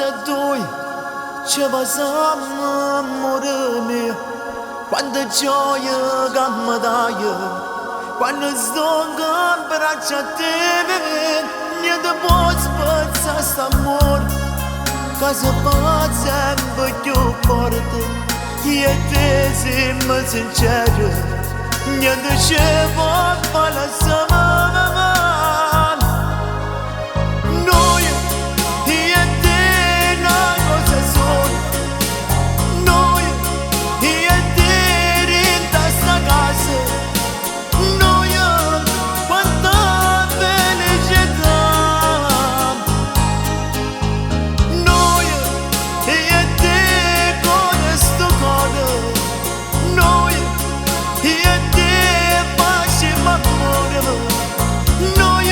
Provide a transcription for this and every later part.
Tutte e due ci passiamo, amore mio. Quanta gioia che mi dai, quando sto in braccio a te, niente può spezzare st'amore, che si fa sempre più forte. Io e te siamo sinceri, niente ci può far lasciare. Noi, io e te, una cosa sola. Noi, io e te, dentro sta casa. Noi, quanta felicità. Noi, io e te, con sto cuore. Noi, io e te, facciamo amore. Noi,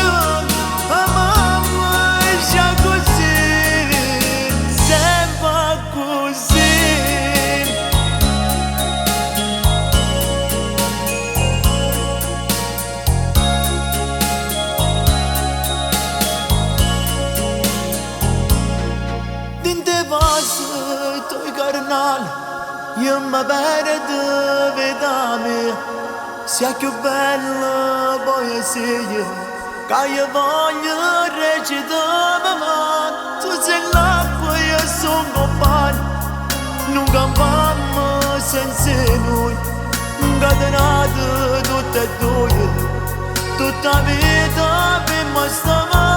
amamos già così, sempre così. Dinte vase toi carnal, io mi perdo vita mia. Sia più bella poesia, che io voglio recitare, ma tu sei l'acqua e io sono pane, non campammo senza noi, incatenate tutte e due, tutta vita per me sta.